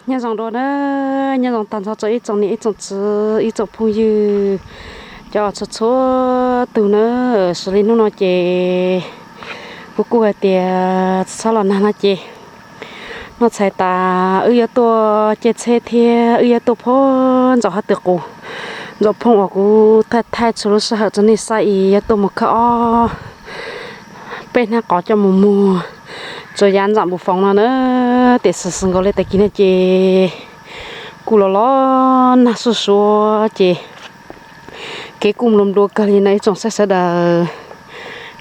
Nyob zoo dua na, nyob zoo tag nrho rau ib tsoom niam ib tsoom txiv ib tsoom phooj ywg, cov txhua txhua tus na. Xws li hnub no ces kuv kuj hais tias txhob los nag no ces noj tshais tas wb yuav tuaj caij tsheb thiab wb yuav tuaj puag ntsaum hab twg qus, ntsaum phooj uas kuv thaij thaij txhua lub sij hawm rau nej saib es yuav tuaj mus khawb ob peb hnab qos coj mus muag tsuas yav ntsam npus foov no na. Tiam sis xws nkaus li tag kis no ces kuj los los nag suj suav ces kev kuj nplua nplua kawg li no ib tsoom saib sawv daws.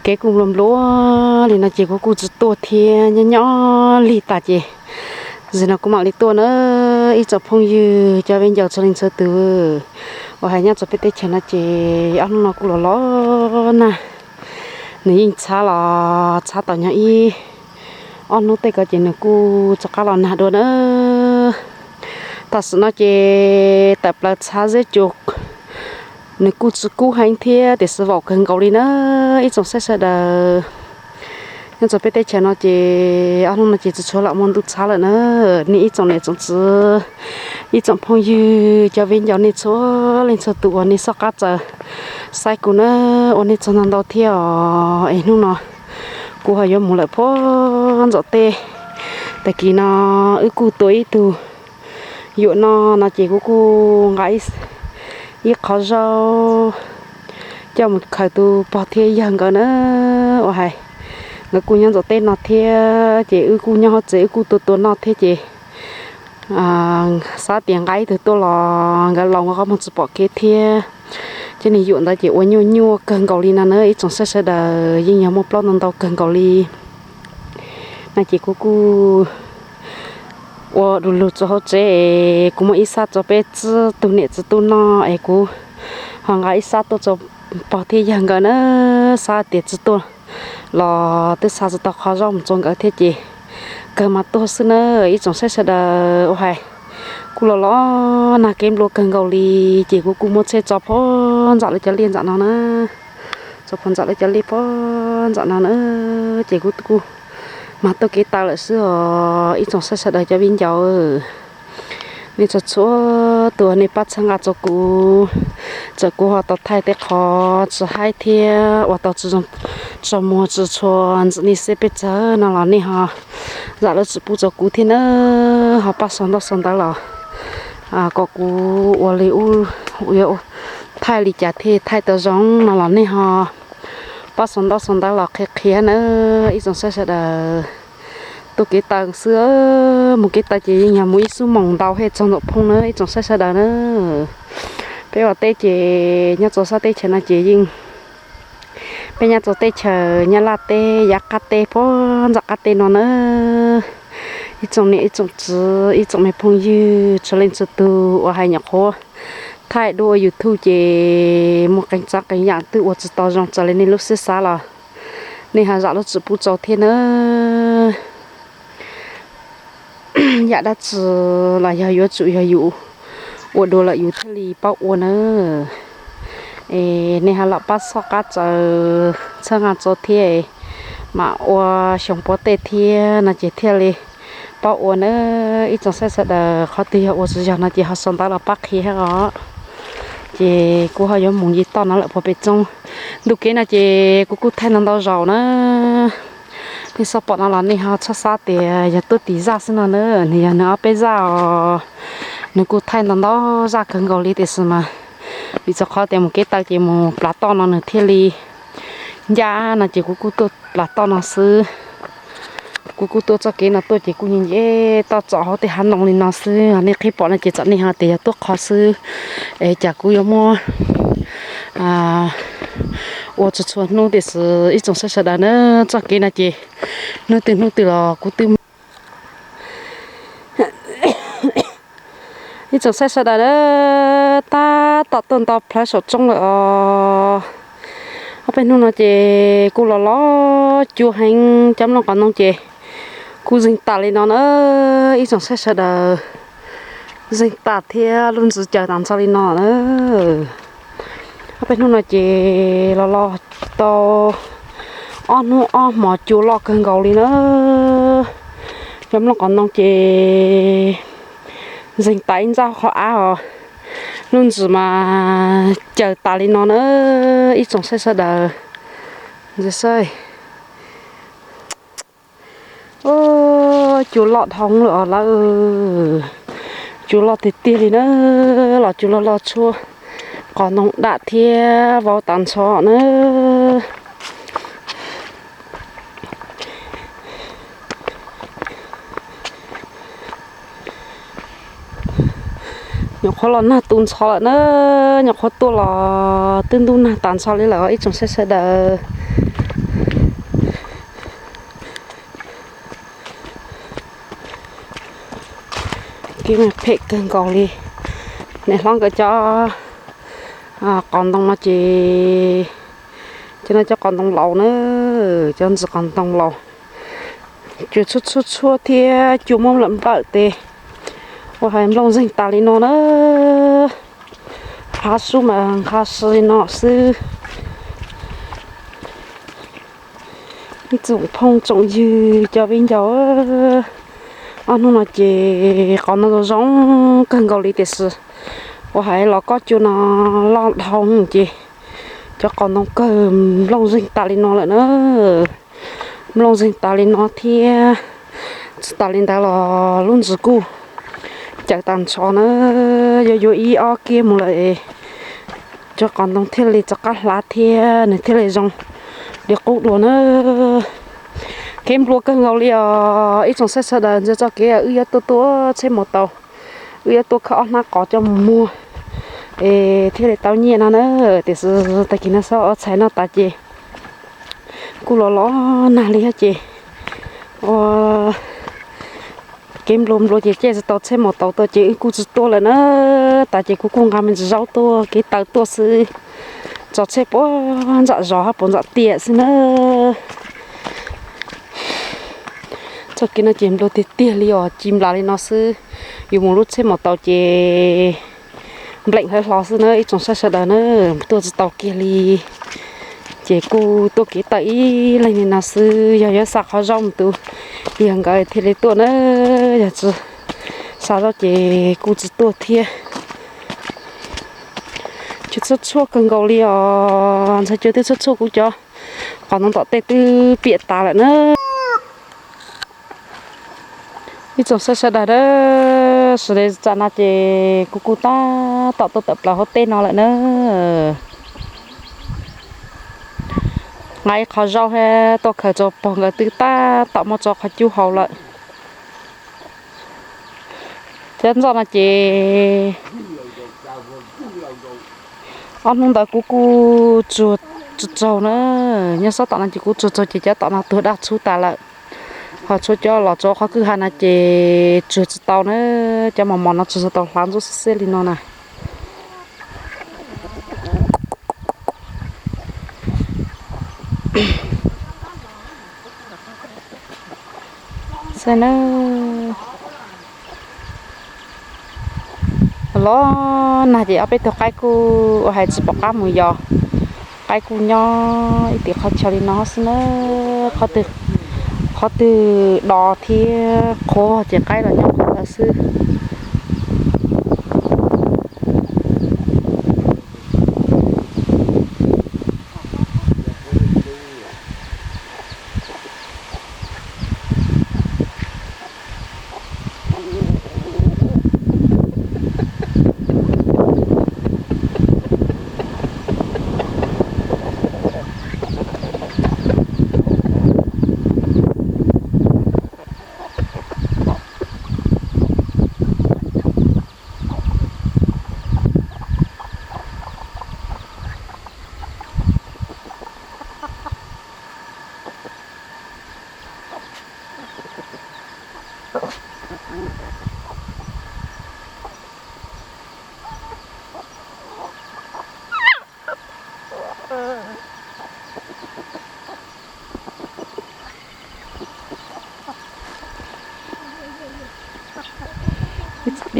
Kev kuj nplua nplua li no ces kuv kuj tsis tuaj thiab, nyob nyob lig tas ces zim no kuv mam li tuaj na. Ib tsoom phooj ywg cov viv ncaus txhua leej txhua tus uas hais nyob rau peb teb chaws no ces ob hnub no kuj los los nag. Nws yeej txhab los txhab tau nyob ib ob hnub tej ko ces nws kuj rov qab los nag dua na. Tam sim no ces tawm plaws txhab zeb cua, nws kuj tsis kub heev thiab tiam sis vaum kawg nkaus li na ib tsoom saib sawv daws. Nyob rau peb teb chaws no ces ob hnub no ces tsis tshua lam muaj ntuj txhab lawm na. Nej ib tsoom niam tsoom txiv, ib tsoom phooj ywg cov viv ncaus nej txhua leej txhua tus uas nej soj qab txawm saib kuv na, ua nej txog ntau ntau thiab os. Es hnub no kuv ho yuav mus lawm puag ntsaum tej. Tag kis no wb kuj tua ib tug yuam no no ces kuv kuj nqa ib qhov zaub coj mus khaws tus pog thiab yawg nkawd na. Uas hais nkawd kuj nyob ntsaum teb no thiab ces wb kuj nyob hauv tsev wb kuj tua tua noj thiab ces xav tias nqa ib tug tuaj los nkawd laus nkawd qhov muag tsis pom kev thiab. Cov niag yuam ntawd ces ua nyuaj nyuaj kawg nkaus li no na ib tsoom saib sawv daws, yeej yog muaj plaub ntau ntau kawg nkaus li. No ces kuv kuj ua du lug rau hauv tsev es kuv muab ib xab rau peb txib tug niam txiv tub noj es kuv ho nqa ib xab tuaj rau pog thiab yawg nkawd na. Xav tias tsis tuaj los twb xa tsis tau qhov zaub mus rau nkawd thiab ces kawg mas tuaj xwb na ib tsoom saib sawv daws. Uas hais kuj los los nag kev nplua kawg nkaus li ces kuv kuj muab tsheb tso puag ntsam lawv cov liaj ntsam no na. Tso puag ntsam lawv cov liaj puag ntsam no na ces kuv kuj mag tuaj kev taw lawm xwb os ib tsoom saib sawv daws cov viv ncaus. Nej txhua txhua tus nej pab txhawb nqa rau kuv, txawm kuv ho tau thaij tej qhov tsis haib thiab ua tau tsis zoo txog muag tsis tshua ntxim nej siab peb tsawg no los nej ho zam lub txim pub rau kuv thiab na. Ho pab sau ntaub sau ntawv los kom kuv ua li ub yuav thaij li cas thiaj thaij tau zoo no los nej ho pab sau ntaub sau ntawv los qhia qhia na ib tsoom saib sawv daws. Tuaj kev taw xwb, mus kev taw ces yeej yog mus ib xuab moos ntau thiaj txog ntawm phooj na ib tsoom saib sawv daws na. Peb ua teb ces nyob rau sab teb chaws no ces yeej, peb nyob rau teb chaws Nyab Laj teb yav qab teb puag nram qab teb no na. Ib tsoom niam ib tsoom txiv ib tsoom me phooj ywg txhua leej txhua tus uas hais nyuam qhuav thaij dua YouTube ces muaj qee tsav qee yam twb ua tsis tau zoo raws li nej lub siab xav los nej ho zam lub txim pub rau thiab na. Yam dab tsi los yog yuav tsum yog yus ua dua lawm yus thiaj li paub ua na. Es nej ho los pab soj qab txawm txhawb nqa rau thiab mam ua xyoo puav tej thiab no ces thiaj li paub ua na. Ib tsoom saib sawv daws qhov twg yog ua tsis yog no ces ho sau ntawv los pab qhia os. Ces kuv ho yuav mus nce toj no lawm puag pem roob. Ntu kev no ces kuv kuj thaij ntau ntau zaus na. Nej xav pom no los nej ho txhob xav tias yog tuaj tim zaj xwb no na, nws yog nws ob peb zaj os. Nws kuj thaij ntau ntau zaj kawg nkaus li tiam sis mas vim rau qhov tias mus kev taw ces mus plav toj no nws thiaj li ncaj no ces kuv kuj tuaj plav toj no xwb. Kuv kuj tuaj txoj kev no tuaj ces kuj nce nce toj tsom hauv tej hav ntoo li no xwb, nej qhib pom no ces tsam nej ho tias yog tuaj qhov xwb. Es cas kuv yuav muab ua txhua txhua hnub tiam sis ib tsoom saib sawv daws na, txoj kev no ces hnub twg hnub twg los kuv twb ib tsoom saib sawv daws na, tab tom tuaj nto plhawv saum roob lawm os. Ob peb hnub no ces kuj los los cua heev, cov nplooj qos ntoo ces kuj zeeg tas li no na. Ib tsoom saib sawv daws, zeeg tas thiab lub ntsis caws tas ntsho li no na. Ob peb hnub no ces los los tau ob hnub ob hmos cua loj kawg nkaus li na. Cov nplooj qos ntoo ces Ntxeeg tas ib ntsaj qhov av os, lub ntsws mas caws tas li no na, ib tsoom saib sawv daws. Ntxeeg saib, cua loj dhau lawm os lawv, cua loj tiag tiag li na, los cua loj loj tshuab qos ntoo dam thiab vau tas ntsho na. Nyuam qhuav los nag tu ntsho lawm na, nyuam qhuav tuaj los twb ntub nag tas ntsho li lawm ib tsoom saib sawv daws. Kev phem kawg nkaus li. Niam hlob nkawd cov qos ntoo no ces, cov no cov qos ntoo laus na, cov ntsis qos ntoo laus, cua tshuab tshuab tshuab thiab cua muab lawm nplawm tes, ua hais nplooj zeeg tas li no na. Hav sub mas nqa si li no xwb. Ib tsoom phooj tsoom ywg cov viv ncaus, ob hnub no ces qos no zoo zoo kawg nkaus li tiam sis ua hais los kob cua no loj dhau ces cov qos ntoo kawg nplooj zeeg tas li no lawm na. Nplooj zeeg tas li no thiab, tsis tas li ntawd los lub ntsws kuj caws tas ntsho na, yuav yuav ib ob kiab mus lawm, cov qos ntoo thiaj li rov qab hlav thiab nws thiaj li zoo li qub dua na. Kev nplua kawg nkaus li os ib tsoom saib sawv daws, ntsia txoj kev wb yuav tuaj tuaj tsheb mus tau, wb yuav tuaj khawb ob hnab qos coj mus muag es thiaj li tau nyiaj no na. Tiam sis tag kis no xob ob txhais no tas ces kuj los los nag li thiab ces ua kev nplua nplua ces caij tsis tau tsheb mus tau tuaj ces wb kuj tsis tuaj lawm na. Tas ces kuv kuj nqa me ntsis zaub tuaj kev taw tuaj xwb, tso tsheb puag ntsam zos hab puag ntsam tiam xwb na. Txoj kev no ces nplua tiag tiag li os, ci nplas li no xwb. Yus mus lub tsheb mus tau ces npleem hlawv hlo xwb na ib tsoom saib sawv daws na, tuaj tsis tau kiag li. Ces kuj tuaj kev taw ib leeg li no xwb, yog yuav xa qhov zaub mus tu yawg nkawd thiaj li tuaj na, yog tsis xa zaub ces kuj tsis tuaj thiab. Cua tshuab tshuab kawg nkaus li os, ntxhais cua twb tshuab tshuab kuv cov qos ntoo tom tej twb piam tas lawm na. Ib tsoom saib sawv daws, sawv daws, tsam no ces kuv kuj tab tom tuaj tawm plaws hauv teb no lawm na. Nqa ib qho zaub thiab tuaj khaws rau pog nkawd twb tab tom muab tso qhov cub hau lawm. Cov ntxoj no ces ob hnub ntawd kuv kuj tsuag tsuag tsaug na, nyob sab tom no ces kuv tsuag tsaug ces cov tom no tuag daj tshub tas lawm. Ho tshuav cov los rau qhov kwj ha no ces tsuag tsis tau na, cov mos mos no tsuag tsis tau hlav ntsuab xiab xiab li no na. Xwb na, los nag ces ob peb tug qaib kuj ua hais tsis pom qab mus yos, qaib kuj nyob ib tim qhov chaw li no xwb na, qhov twg, qhov twg do thiab qhuav ces qaib los nyob qhov ntawd xwb.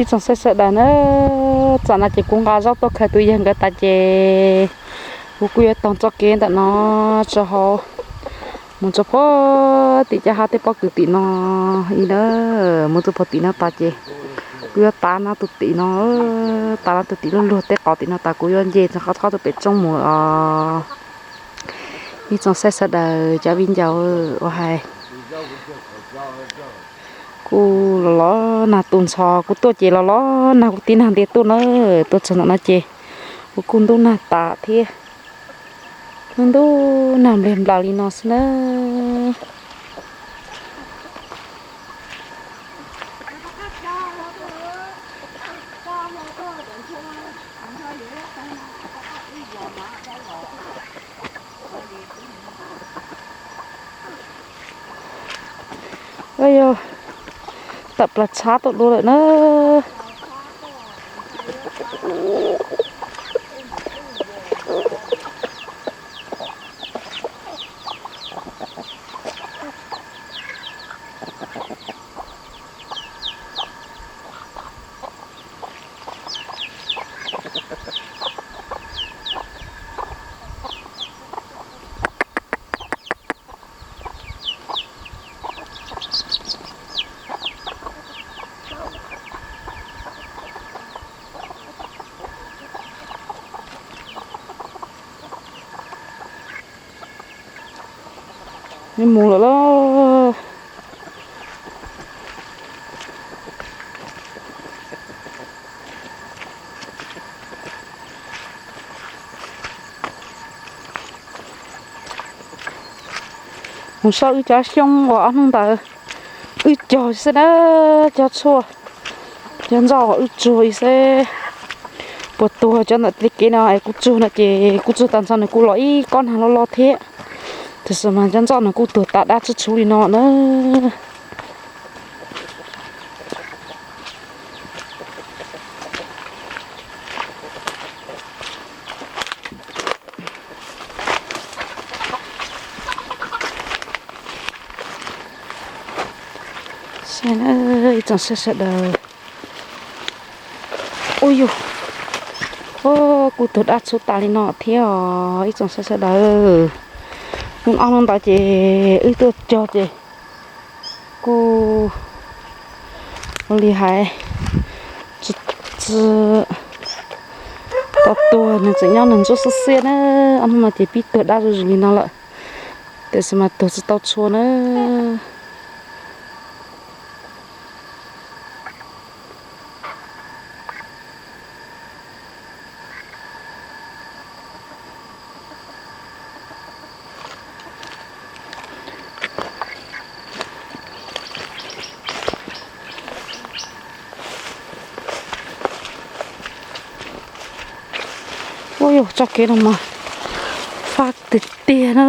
Ib tsoom saib sawv daws na, tsam no ces kuv nqa zaub tuaj khaws tus yawg nkawd tas ces kuv kuj yuav taug txoj kev ntawm no tso hauv mus rau puag tim caj hab tej pob kws tim no ib na, mus rau puag tim no tas ces Kuv yuav tav no tus tim no, tav no tus tim luag luag tej qos tim no tas kuv yuav nce rov qab tuaj pem roob mus os. Ib tsoom saib sawv daws cov viv ncaus uas hais, kuj los los nag tu ntxhov, kuv tuaj ces los los nag kuv tib nag ntiag tuaj na, tuaj txog ntawm no ces kuv kuj ntub nag tas thiab. Ntub nag npleg nplaws li no xwb na. Yog tawm plaws tshab tuaj dua lawm na. Nws mus lawm lauj. Mus saib wb cov xyoob uas ob hnub ntawd wb cog xwb na, cov tshuaj, cov ntxoj uas wb tsuag xwb. Puas tuag cov ntawm tej kev no es kuv tsuag no ces kuv tsuag tas ntxov nws kuj los ib kob nag loj loj thiab. Tiam sis mas cov ntxoj nws kuj tuag tas dab tshuv tshuv li no na. Ib tsoom saib sawv daws, ua yus, kuj tuag dab tshuv tas li no thiab os ib tsoom saib sawv daws. Hnub ob hnub ntawd ces wb tuaj cog ces kuj ua li hais, tsis tau tuag, nws tseem nyob nws ntsuab xiab xiab na. Ob hnub no ces pib tuag dab zuj zus li no lawm, tiam sis mas tuag tsis tau tshua na. Ua yus txoj kev no mas fab tiag tiag na.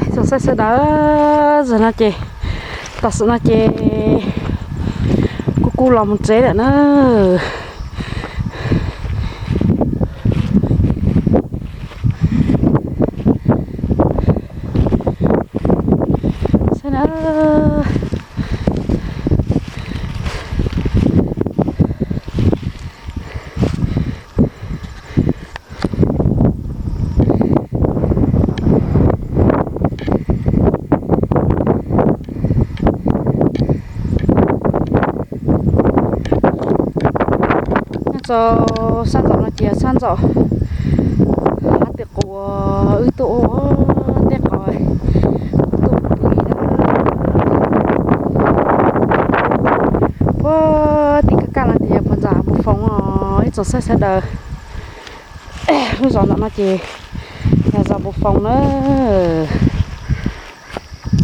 Ib tsoom saib sawv daws, zaum no ces, tam sim no ces kuv kuj los mus tsev lawm na. Nyob rau sab ntxaum no ces yog sab ntxaum hav tim qus wb tuaj ua tej qos tuaj pw li na. Puag tim kaj kaj no ces yog puag ntxa Npus Foos os ib tsoom saib sawv daws. Lub zos ntawm no ces yog zos Npus Foos na.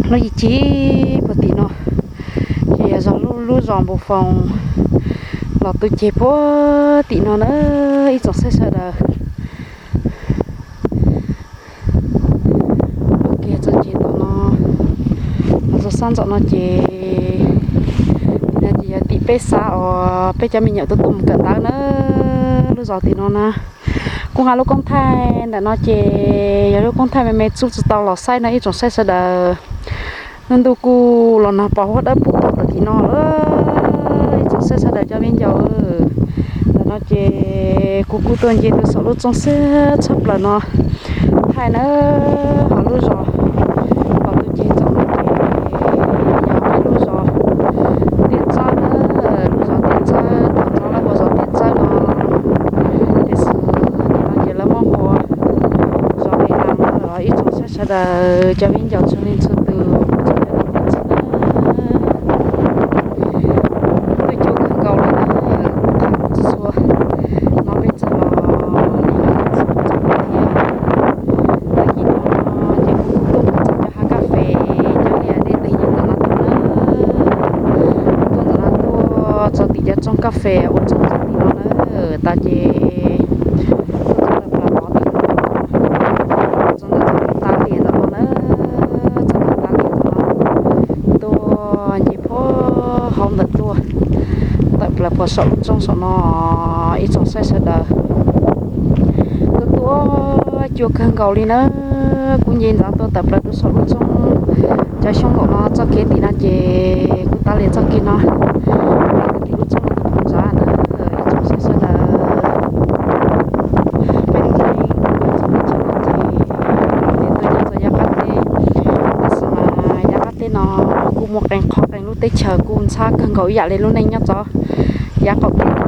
Lub yim cig puag tim no ces yog zos lub, lub zos Npus Foos los tu ceg puag tim no na ib tsoom saib sawv daws. Ua kiag txoj ceg tom no los txog sab ntxaum no ces, no ces yog tim peb xav os, peb cov me nyuam tuaj tuaj mus kawm ntawv na. Lub zos tim no na, kuv nqa lub koob thaij ntawm no ces yog lub koob thaij me me txub tsis tau los saib no ib tsoom saib sawv daws. Lub ntuj kuj los nag pos huab dawb paug tom tim no lawm ib tsoom saib sawv daws cov viv ncaus. No ces kuv kuj tuaj nce rau saum lub roob xiab tshaj plaws no thaij nawb. Hauv lub zos, hauv tus ceg txoov no ces yog peb lub zos Tiaj Tsawb nawb, lub zos Tiaj Tsawb, thaum ntxov lawv hu zos Tiaj Tsawb no, tiam sis nim no ces lawv muab hu zos Ves Las no lawm. Ib tsoom saib sawv daws cov viv ncaus txhua leej txhua tus, txhua leej txhua tus, tuaj cuag kawg nkaus li na. Tham txhua txhua no peb txawm los li txhua txhua thiab. Tag kis no ces kuv kuj tuaj mus txog cov hav kas fes, cov liaj dej tig ntawm no thiab na. Tuaj ntawm no tuaj txog tim cov tsoob kas fes uas tsoob tim no na. Tas ces tuaj txog tawm plaws tod tim no, txog ntawm txoj kev tav lias ntawm no na, txoj kev tav lias ntawm no, tuaj nce puag hauv ntawm tuaj tawm plaws puag saum lub roob saum no. Ib tsoom saib sawv daws, tuaj tuaj cuag kawg nkaus li na. Kuv nce ntxov tuaj tawm plaws rau saum lub roob, cov xyoob nkaum no txoj kev tim no ces kuv tav lias txoj kev no, tim lub roob no ntag na. Ib tsoom saib sawv daws, peb lub neej txoj kev tsheb no ces los tias tuaj nyob txog yav qab teb, tab sis mas yav qab teb no kuj muaj qee qhov qee lub teb chaws kuj ntxhab kawg nkaus ib yam li lub neej nyob txog yav qaum teb no.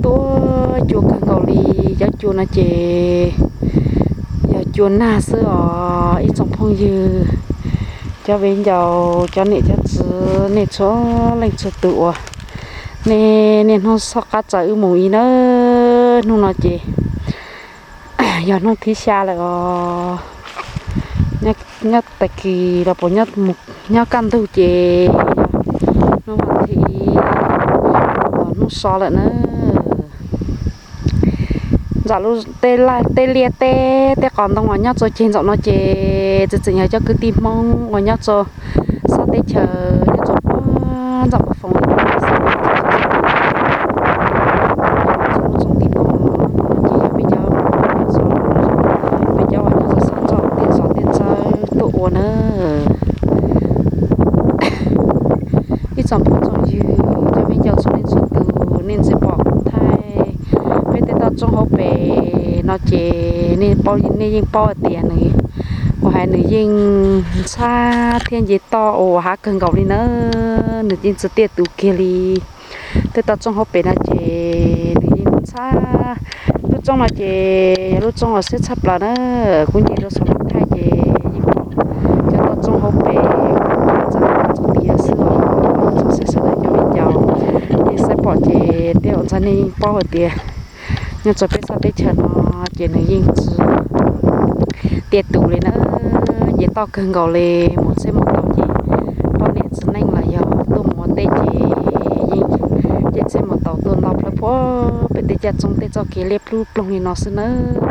Tuaj tuaj cuag kawg nkaus li. Cov cua no ces yog cua nag xwb os ib tsoom phooj ywg, cov viv ncaus, cov niam cov txiv, nej txhua leej txhua tus uas nej niaj hnub soj qab txawv wb mus ib na. Hnub no ces yog hnub thib xya lawm os. Nyob tag kis los puas nyob kaj ntug ces yog hnub vas thib ib, hnub so lawm na. Ntawm lub tej liaj teb, tej qos ntoo uas nyob rau ceg ntxaum no ces txawm tseem yog cov kwv tij Hmoob uas nyob rau sab teb chaws nyob rau puag ntxawm puag foom li no. Tsoom tim no ces yog peb cov, peb cov uas nyob rau sab ntxawm Tiaj Tsawb tuaj ua na. Ib tsoom phooj tsoom ywg, cov viv ncaus txhua leej txhua tus, nej ntsia pom kuv thaij peb tej toj roob hauv pes no ces nej paub, nej yeej paub hais tias nws, kuv hais nws yeej ntxhab thiab nce toj ua hav kawg nkaus li na. Nws yeej tsis tiaj tus kiag li. Tej toj roob hauv pes no ces nws yeej ntxhab. Lub roob no ces yog lub roob uas siab tshaj plaws na. Kuv nce rau saum no thaij ces yeej pom cov toj roob hauv pes, txog tim no xwb os. Tsoom saib sawv daws cov viv ncaus, nej saib pom ces tej zaum ntxhab nej yeej paub hais tias nyob rau peb sab teb chaws no ces nws yeej tsis tiaj tus li na. Nce toj kawg nkaus li, mus tsheb mus taus ces poj niam txiv neej los yog tuaj mus ua teb ces yeej caij tsheb mus taus tuaj ntau plawv puag pem tej caj roob tej txoj kev liab plub ploog li no xwb nawb.